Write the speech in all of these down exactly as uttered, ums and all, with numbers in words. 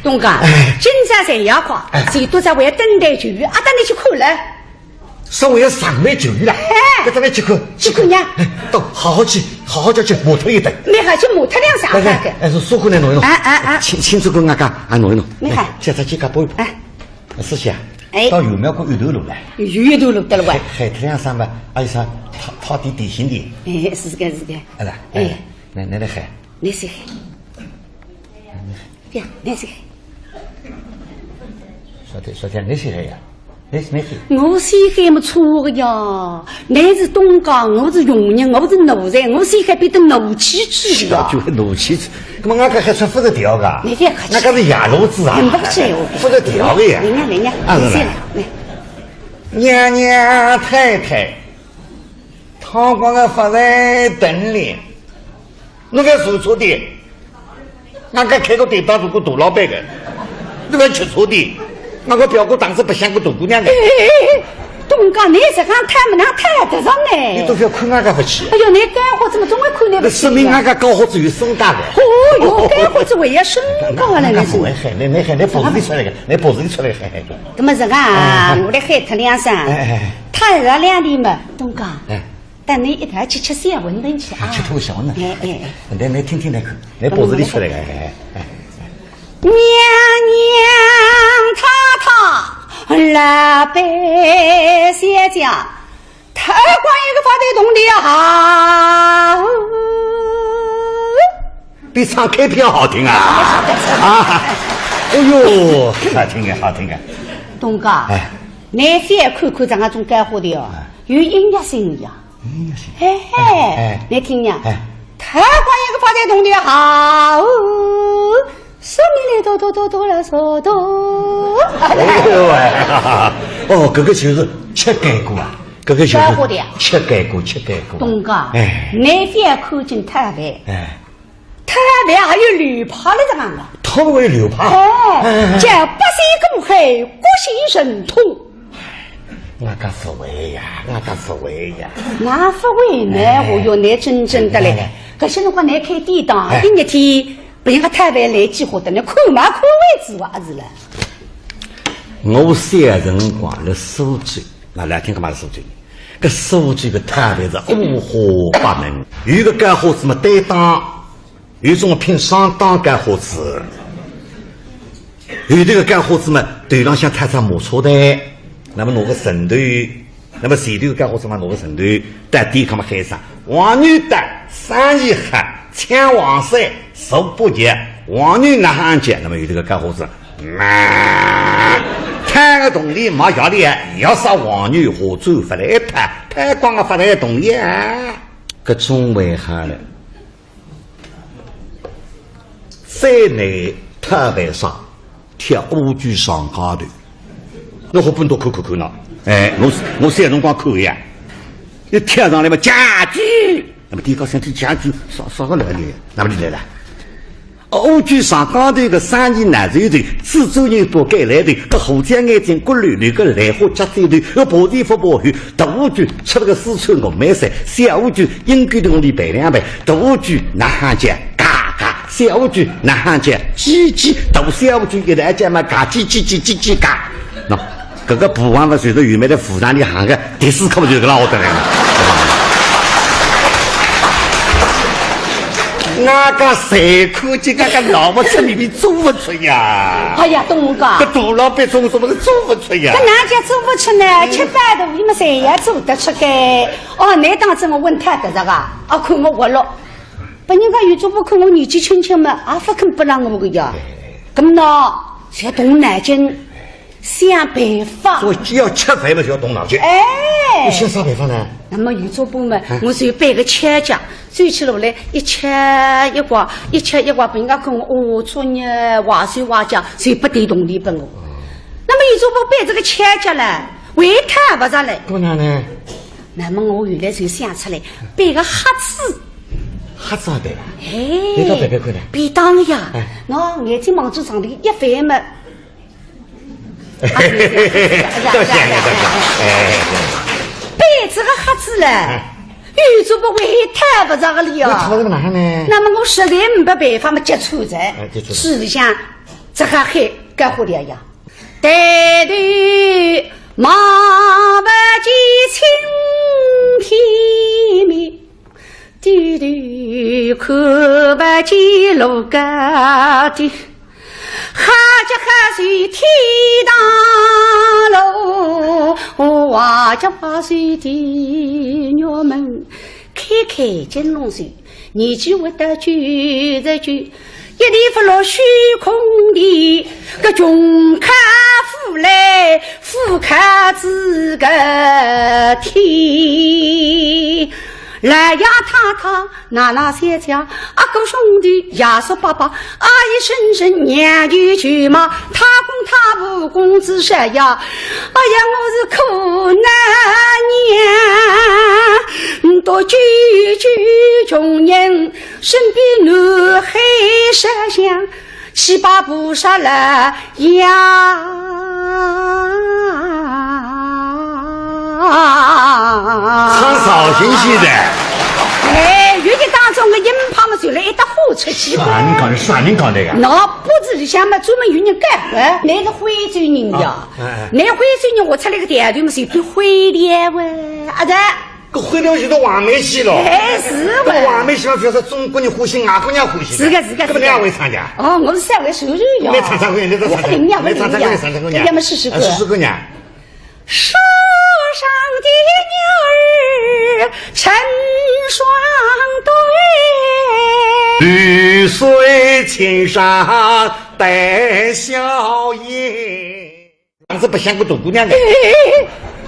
东家，哎。今朝才夜快，哎。是多少位等待球员，阿搭倷去看了？稍微要上来球员了，哎。搿搭来去看，去看呀。哎，到，好好去，好好叫去磨脱一顿。蛮好，去磨脱两声，来来，看看。哎，是书看来弄一弄。哎，哎，哎。请，请这个俺家，啊，弄一弄。你看。哎，叫他去给我拨一拨。哎。 师姐啊，哎。到元庙过一段路了。有一段路得了哇。喊，喊脱两声嘛，阿有啥讨，讨点点心的。哎，是个，是个。哎啦，哎。哎，来，来，来喊。你是？呀，你是？说的，说的，你是谁呀？你是，你是？我是喊么错个呀，你是东家，我是佣人，我是奴才，我是喊变得奴气去的呀。小舅还奴气去。 那么俺搿还算勿着调个？你别客气。俺搿是野路子啊，你不客气，我勿着调个呀。人家，人家，啊，是吧？你先来，来。娘娘太太，堂官个发财等哩，侬搿坐错的，俺搿开个典当做个大老板个，侬覅吃错的，俺搿表哥当时白相个大姑娘个。哎，哎，哎， 东家，你实梗太么哪太得上呢？你都覅看俺搿勿起。哎哟，你干活怎么总会看你勿起呀？那说明俺搿高好子有身价个。哦哟，干活子为也身价了，那是。那，那，那，你，你，你，你鼻子里出来个，你鼻子里出来个，嘿，嘿。那么这个啊，哎，哎。我来喊他两声。哎，哎，哎。他二两的嘛，东家，哎。带你一道去吃小馄饨去啊。吃脱小馄饨。哎，哎，哎。你，你听听那个，你鼻子里出来个，哎，哎，哎。 娘娘太太，老板小姐，太官一个发财动的好。比唱K片好听啊！啊，哎呦，好听啊，好听啊！东家，哎。你覅看看咱搿种干活的哦，哎。有音乐性的呀。 哎，是。嘿嘿，哎，哎。你听呀，哎。太官一个发财动的好，说明来多多多多了说多。哎呦喂，哦，搿个就是吃干股啊，搿个就是干股的呀。吃干股，吃干股。东家，哎。你覅看轻太白，哎。 太白还有流派了，这个啊。他还有流派？哎，哎，哎。叫八仙过海，各显神通。俺家勿会呀，俺家勿会呀。俺勿会呢，哎。我要你真正的嘞。哎，哎，哎。搿些辰光你开典当，哎。一日天，别人家太白来几化的，你看嘛看位置啊，是了。我小辰光辣苏州，那来听干嘛苏州？ 搿苏州个太白是五花八门，有个干货子嘛，单档，有种拼双档干货子，有迭个干货子嘛，头浪向套只马车袋，那么拿个绳头，那么前头个干货子嘛，拿个绳头，到店里嘛喊声，黄牛到，生意好，抢黄山，坐八脚，黄牛哪哼叫，那么有迭个干货子 妈，太个铜钿没压力啊，要啥黄牛下转勿来太，太光个发财铜钿啊。搿种为啥呢？再难太白上，跳乌龟上街头。侬好本多看看看呐。哎，我，我小辰光看个呀，一跳上来嘛，家具，那么第一个想起家具，啥，啥个来个，那么就来了。 哦，乌龟上街头个生意难做头，制作人不该来头，搿胡椒眼睛骨溜溜个兰花夹嘴头，又爬前勿爬后，大乌龟吃了个四川峨眉山，小乌龟应该铜钿赔两赔，大乌龟哪哼叫嘎嘎，小乌龟哪哼叫叽叽，大小乌龟一道叫嘛嘎叽叽叽叽叽嘎。喏，搿个布王勿随着有名的服装里行个，第四课就搿能学得来了。 那个谁看见那个老婆吃米米做勿出呀？哎呀，东家。搿大老板做什么是做勿出呀？搿哪叫做勿出呢？吃饭的，你们谁也做得出个。哦，你当真我问他的这个，哦，看我活络。别人家有种不看我年纪轻轻嘛，也勿肯拨让我个呀。搿么呢，侪动脑筋。 想办法。所以只要吃饭嘛，就要动脑筋。哎。你想啥办法呢？那么有种办法嘛，嗯。我就摆个吃脚，走起路来一吃一拐，一吃一拐，别人家讲我哦，作孽，坏手坏脚，就勿提铜钿拨我。那么有种办法摆这个吃脚了，为他勿着嘞。不然呢？那么我后来就想出来，摆个盒子。盒子也摆啊？哎。你倒摆摆看呢？便当呀。哎。喏，眼睛望仔上头一翻嘛， 多谢你，多谢。哎，对。摆这个盒子嘞，哎。有种办法还讨勿着个了呀。那讨勿着哪哼呢？那么我实在没办法嘛，急出哉。哎，急出哉。是里向这个海该好的呀。抬头望不见青天明，低头看不见路高低，好叫好走天堂路，坏叫坏走地狱门。开开金龙手，年纪活到九十九， 一点不落虚空的，搿穷靠富来，富靠子个天。老爷太太、奶奶小姐、阿哥兄弟、爷叔伯伯、阿姨婶婶、娘舅舅妈、太公太婆、公子少爷，哎呀，我是苦难娘，多救救穷人，身边南海烧香， 七八菩萨来呀。唱绍兴戏的。哎，越剧当中的音派嘛，就来一搭火出去。啥人讲的？啥人讲的呀？那不是里向嘛，专门有人改革，那个徽州人呀，啊，哎，哎。那徽州人，我出来个调头嘛，是对徽调喂，啊，对。 搿徽调就是黄梅戏咯。哎，是喂。搿黄梅戏嘛，就是中国人欢喜，外国人欢喜的。是个，是个，搿么侬也会唱的啊？哦，我是三位手手呀。侬唱唱看，侬唱唱看，我不能呀，侬唱唱看，我不能呀。唱唱看呀。搿要么试试看。啊，试试看呀。树上的鸟儿成双对。绿水青山带笑颜。 哪是白相个大姑娘的。哎，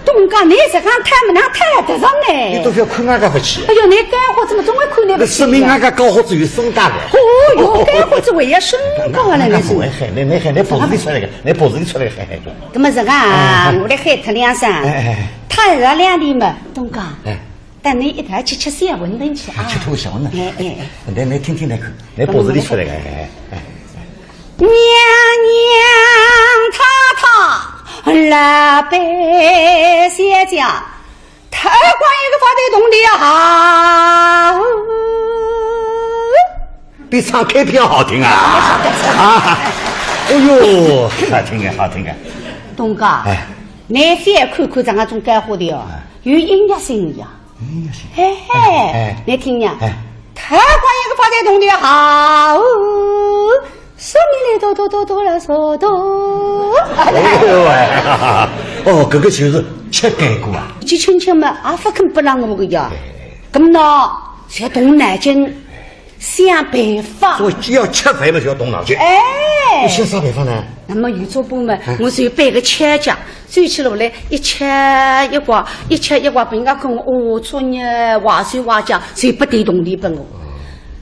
东家，侬实梗推么哪推得着呢？侬都覅看俺家勿起。哎哟，侬干活子么总归看侬勿起呀。那说明俺家高活子有身价的。哦哟，干活子还要身价了，那是。侬还，侬还，侬鼻子里出来个，侬鼻子里出来个，还还。搿么实梗啊，哎，哎。我来喊脱两声。哎，哎，哎。他二两里嘛，东家。哎。 带侬一道去吃小馄饨去啊。吃脱小馄饨。哎，哎，哎。来，来，听听，来看，来，鼻子里出来个，哎，哎，哎。娘娘太太，老板小姐，太官一个发财动的好。比唱开篇好听啊！啊，哎哟，好听啊，好听啊。东家，哎。侬覅看看咱家种干货的哦，哎。有音乐性的呀。 哎呀，是。嘿嘿，哎，哎。侬听呀，哎。太官一个发财动的好，说明来多多多多了说多。哎呦喂，哦，搿个就是吃干股啊。年纪轻轻嘛，也勿肯拨让我个呀。哎。搿么呢，就要动脑筋，想办法。所以只要吃饭嘛，就要动脑筋。哎。侬想啥办法呢？那么有种办法嘛，哎。我就摆个巧脚， 走起路来，一吃一刮，一吃一刮，拨人家看我，哦，作孽，坏手坏脚，就勿提铜钿拨我。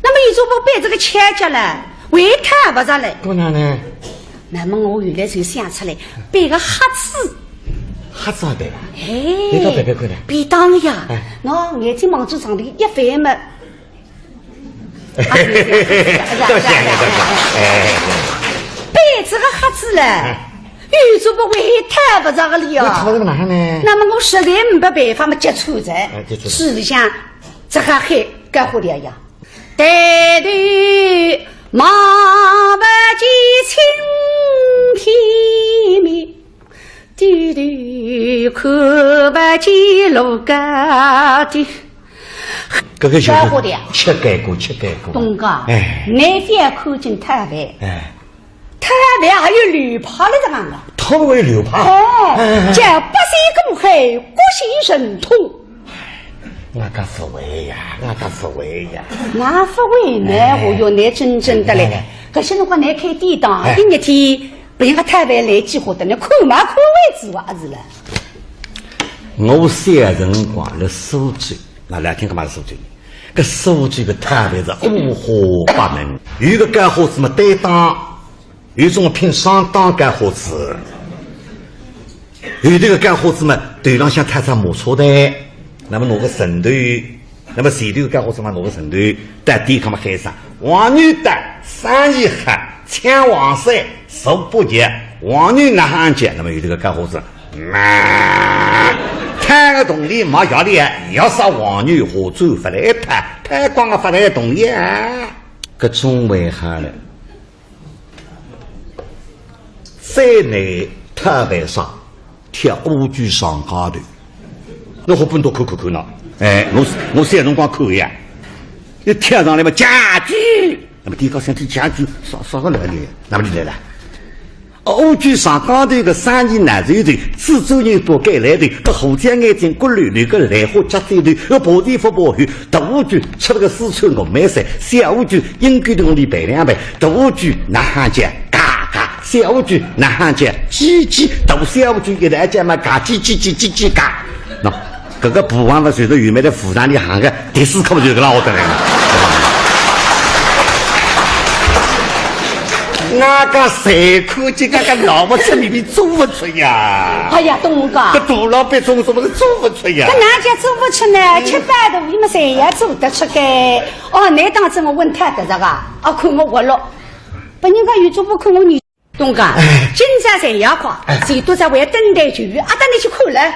那么有种办法摆这个巧脚了，还讨勿着嘞。搿哪呢？那么我后来就想出来，摆个盒子。盒子也对伐？哎，侬倒摆摆看呢。便当呀，哎。喏，眼睛望仔上头一翻嘛， 多谢，多谢，哎。摆这个盒子嘞，哎。有种办法讨勿着个了呀。侬讨勿着哪能呢？那么我实在没办法嘛，急出哉。哎，急出哉。手里向这个还干活的呀。抬头望勿见青天明， 低头看勿见路高低。搿个就是干货的呀。吃干股，吃干股。东家，哎。侬覅看轻讨饭。哎。讨饭还有流派了，这个。讨饭还有流派？哎，哎，哎。叫八仙过海，各显神通。 俺家勿会呀，俺家勿会呀。哪勿会呢？哎。哦哟，侬真正的嘞。哎，哎，哎。搿歇辰光侬开典当，哎。一日天拨人家讨饭来几化的，侬看嘛看为止哇，是了。我小辰光辣苏州，那来听干嘛苏州？搿苏州个讨饭是五花八门，有个干货子么担当， 有种拼双档干货子，有迭个干货子嘛，头浪向套只马车袋，那么拿个绳头，那么前头个干货子嘛拿个绳头，到店里向么喊声：黄牛到，生意好，抢黄鳝，坐不急，黄牛哪哼急？那么有迭个干货子，啊，讨个铜钿没压力啊，要杀黄牛下转勿来讨，讨光个勿来铜钿啊。搿种为啥呢？山内太白山，跳乌龟上街头。侬好不？侬看看看喏。哎，我是，我小辰光看个呀。一跳上来嘛，家具，那么天高想听家具，啥，啥个来呢？那么就来了。哦，乌龟上街头个生意难做头，制作人不该来的，个胡椒眼睛骨溜溜个，兰花夹嘴头，个爬地不爬后，大乌龟吃了个四川峨眉山，小乌龟应该同里赔两赔，大乌龟哪哼叫？嘎嘎，小乌龟哪哼叫？叽叽，大小乌龟一道叫嘛，嘎叽叽叽叽叽嘎。喏，搿个部分嘛，随着有名的武大里行个第四课就是搿能学得来个。俺讲谁看见俺讲老婆吃米米做勿出呀？哎呀，东家，搿大老板做什么是做勿出呀？搿哪叫做勿出呢？吃饱肚皮嘛，谁也做得出个。哦，侬当真我问他得着个？哦，看我活络，拨人家有种勿看我，你东家，哎，今朝谁要看？哎，谁都在为等待球员，啊，等你去看了。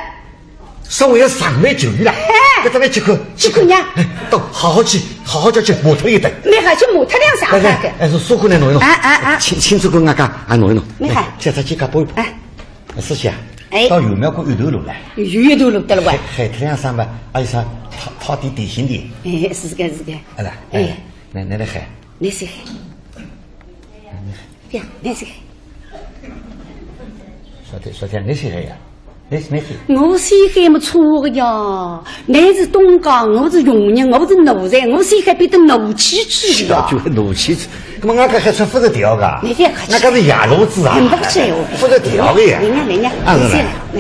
稍微要上来球员了，哎，搿等你去看，去看呀。哎，到好好去，好好叫去模特一等。没好去模特两三个。哎，哎，是舒服来弄一弄。哎，哎，哎，请，请这个俺讲，啊，弄一弄。没好。哎，叫他去搞一搞。哎，师姐啊，哎，到有没有过一头路来？有一头路得了喂。海，海特两三吧，阿有啥，泡，泡点点心的。哎，是个，是个。哎啦，哎，哎，来，来，来，海。你是海。 呀，那是，说的，说的，那是谁呀？那是，那是。我是海么错个呀，那是东家，我是佣人，我是奴才，我是海变得奴气去的呀。小鬼还奴气去，那么俺搿还算勿是调个？你别客气。俺搿是野路子啊，很不客气哦。勿是调个呀。人家，人家，啊，是的。你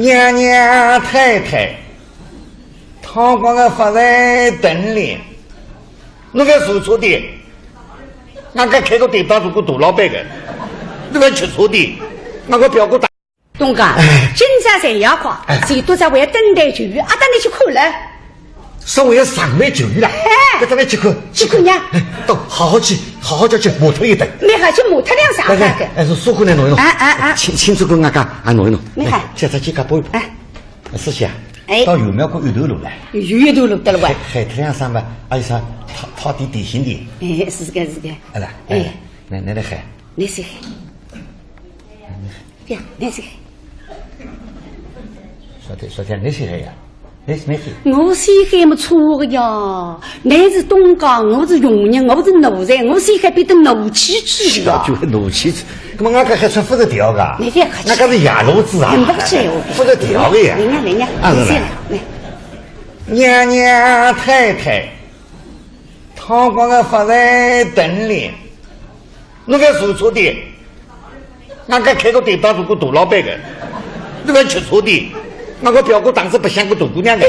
是，来。娘娘太太， 汤光个发财等哩，侬个坐错的，俺个开个店当做个大老板个，侬个吃错的，俺个表哥打。东家，哎，今朝谁要看？哎，谁都在为等待球员，啊，等你去看了。稍微要上来球员了，哎，搿等你去看，去看呀。哎，到好好去，好好叫去模特一等。没好去模特两三个。哎，哎，哎，是舒服来弄一弄。哎，哎，哎。请，请这个俺讲，啊，弄一弄。没好。哎，叫他去搞一搞。哎。 师姐啊，哎，到有没有过一头路来？有一头路得了喂。海，海特两三吧，阿有啥，泡，泡点点心的。哎，是个，是个。哎啦，哎，哎，来，来，来，海。你是海。呀，你是海。说的，说的，你是海呀？你是，你是。我是海么错个呀。 那是东家，我是佣人，我是奴才，我是海变得奴气去的呀。小鬼还奴气去，那么俺搿还算勿是调个？你别客气。俺搿是野路子啊，很不客气哦。勿是调个呀。人家，人家，啊，是来。你是来。娘娘太太，汤光个发财等哩，侬个坐错的。 俺个开个店当做个大老板个，侬个吃错的，俺个表哥当时白相个大姑娘个。哎，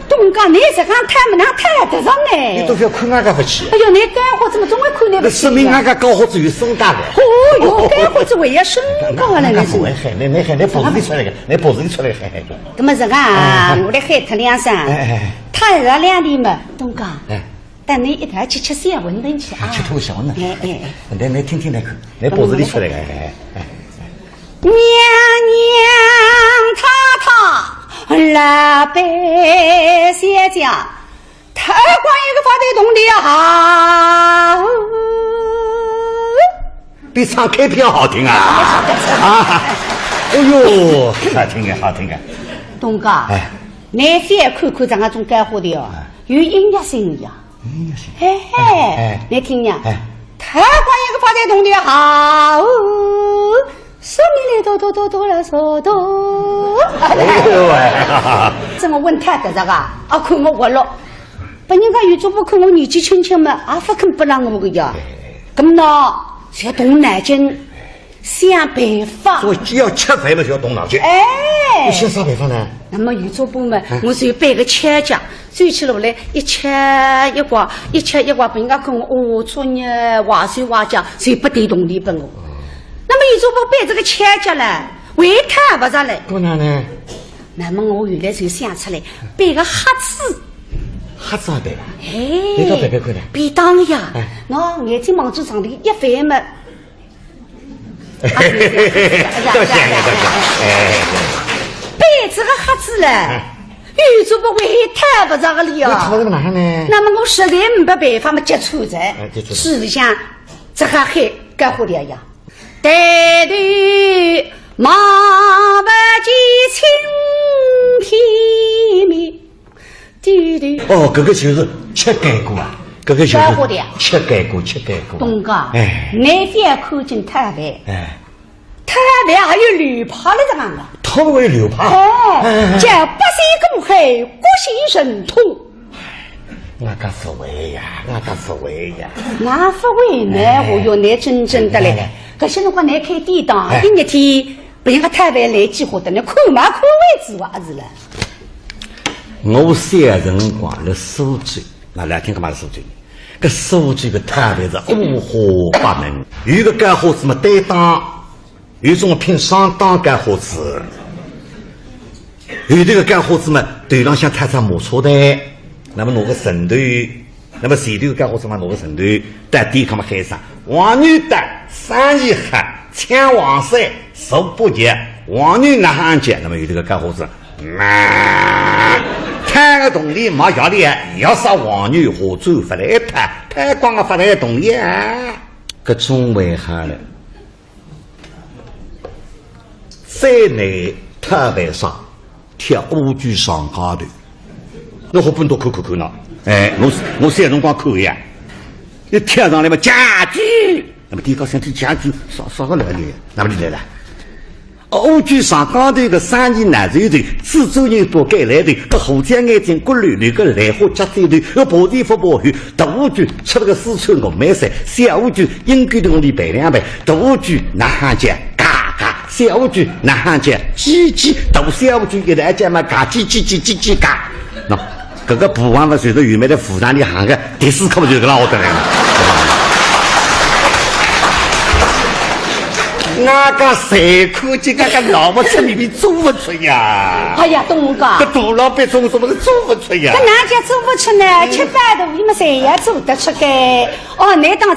东家，你这讲太么，哪太得上呢？你都不要看俺个不起。哎哟，你干活怎么总会看你不起呀？那说明俺个高活子有身价个。哦哟，干活子为也身价了，那是。俺不会喊，你，你喊，你鼻子里出来个，你鼻子里出来个，喊喊个。那么这个啊，哎，哎。我来喊他两声，哎，哎，哎。他二两的嘛，东家。哎。 带你一道去吃小馄饨去啊。吃脱小馄饨。哎，哎，哎。来，来听听来看，来鼻子里出来个，哎，哎，哎。娘娘太太，老板小姐，太官一个发财动的好。比唱K片好听啊！啊，哎哟，好听啊，好听啊！东家，哎，你先看看咱个种干货的哦，哎，有音乐性的呀。 哎，嘿嘿，哎，哎，你听呀，哎，太官一个发财动的好，说明来多多多多了说多。哎呦喂，这么问太得着啊？啊，看我活络，拨人家有种勿看我年纪轻轻嘛，也勿肯拨让我个呀。哎，搿么呢，就要动脑筋。 想办法。所以要吃饭嘛，就要动脑筋。哎，你想啥办法呢？那么有种办法嘛，哎，我就扮个巧匠，走起路来一吃一刮，一吃一刮，拨人家看我，哦，作孽，坏手坏脚，就拨点铜钿拨我。那么有种办法扮这个巧匠呢，还讨勿着嘞。不然呢？那么我后来就想出来，扮个瞎子。瞎子也扮啊？哎，你倒扮扮看呢？便当呀。哎，喏，眼睛望仔上头一翻嘛， 多谢你，多谢。哎，扮仔个瞎子嘞，哎，有种办法还讨勿着个哩哦。那讨勿着哪哼呢？那么我实在没办法嘛，急错哉。哎，急错哉。是里向，这个还干活的呀。抬头望勿见青天明。低头。哦，搿个就是乞丐哥啊，搿个就是乞丐哥，乞丐哥。东家，哎，侬覅看轻讨饭，哎，讨饭还有流派了，这个。讨饭流派？哎，哎，哎，叫八仙过海，各显神通。 我讲勿会呀，我讲勿会呀。那勿会呢，哎，我要拿真正的嘞。来，来，来。搿歇辰光拿开典当，哎，一日天，别人家讨饭来几化的，那看嘛看为主啊，是了。我小辰光辣苏州，那来听干嘛苏州？搿苏州个讨饭是五花八门，有个干货子嘛，单档 有种拼双档干货子，有迭个干货子嘛，头浪向套只马车袋，那么拿个绳头，那么前头个干货子嘛拿个绳头，到店里向嘛喊声，黄牛到，生意好，抢黄鳝，坐八脚，黄牛哪哼叫，那么有迭个干货子，啊，摊个铜钿没压力啊，要杀黄牛下转勿来讨，讨光个勿来铜钿啊，搿种为啥呢？ 最难讨饭啥？跳乌龟上街头。侬好本多看看看喏。哎，我，我小辰光看个呀。一跳上来嘛，家具，那么店家想起家具，啥，啥个来个？那么就来了。乌龟上街头个生意难做头，制作人不该来头，搿胡椒眼睛骨溜溜，搿兰花夹嘴头，搿爬地勿爬后，大乌龟吃了个四川糯米饭，小乌龟 应该同里赔两赔，大乌龟哪哼叫嘎嘎，小乌龟哪哼叫叽叽，大小乌龟一道叫嘛嘎叽叽叽叽叽嘎。喏，搿个部分嘛，随着有名的武场里行个，第四课就是搿能学得来个。我讲谁看见搿个老母亲里面做勿出呀？哎呀，东家，搿大老板做做勿是做勿出呀？搿哪叫做勿出呢？七百多，你们谁也做得出个。哦，那当